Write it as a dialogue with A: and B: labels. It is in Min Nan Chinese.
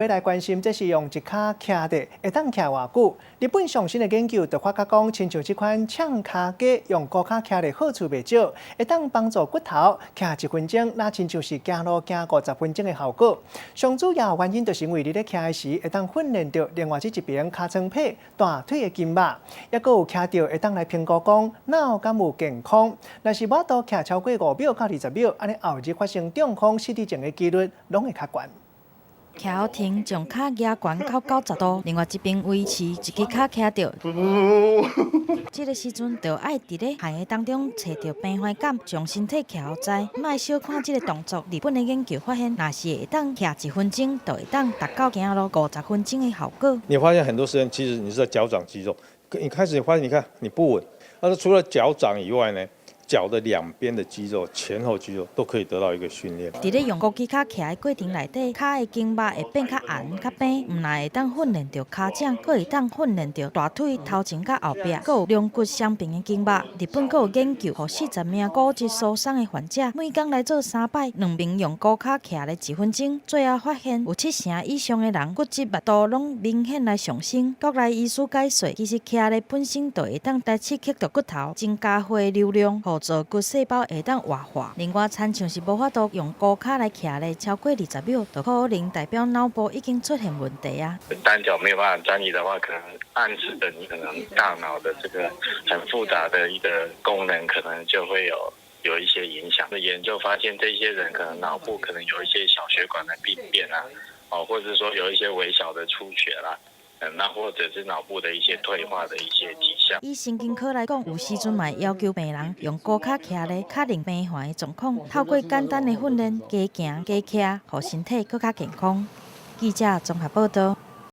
A: 欲來關心，這是用一跤徛著會當徛偌久？日本上新的研究就發覺講，親像這款唱跤機用高跤徛著好處袂少，會當幫助骨頭徛一分鐘，若親像是行路行50分鐘的效果。上主要原因就是因為你咧徛的時，會當訓練著另外這一邊尻川䫌大腿的筋肉，抑閣有徛著會當來評估講腦敢有健康。若是無法度徛超過5秒到20秒，按呢後日發生中風、失智症的幾率攏會較懸。
B: 徛停將跤舉懸到90度，另外一邊維持一支跤徛著。這个時陣就愛佇咧汗的當中揣著平衡感，將身體徛予知。莫小看這个動作，日本的研究發現，若是會當徛一分鐘，就會當達到行路50分鐘的效果。
C: 你發現很多時間其實你是在腳掌肌肉，你開始你發現你看你不穩，但是除了腳掌以外呢，腳的兩邊的肌肉、前後肌肉都可以得到一個訓練。
B: 佇咧用高支跤徛的過程內底，跤的筋肉會變較硬、較平，毋但會當訓練著跤掌，閣會當訓練著大腿頭前佮後壁，閣有龍骨雙邊的筋肉。日本閣有研究，予40名骨質疏鬆的患者，每工來做三擺，兩邊用高跤徛咧一分鐘，最後發現有七成以上的人骨質密度攏明顯來上升。國內醫師解說，其實徛咧本身就會當來刺激著骨頭，增加血流量，予造骨細胞會當活化。另外，親像是無法度用高跤來徛咧超過20秒，就可能代表腦部已經出現問題啊。
D: 單腳沒有辦法站立的話，可能暗示著你可能大腦的這個很複雜的一個功能，可能就會有一些影響。研究發現，這些人可能腦部可能有一些小血管的病變啊，哦，或者說有一些微小的出血啦。那或者是腦部的一些退化的一些跡象。
B: 以神經科來講，有時陣嘛會要求病人用高跤徛咧，確認病患的狀況，透過簡單的訓練，加行加徛，予身體閣較健康。記者綜合報道。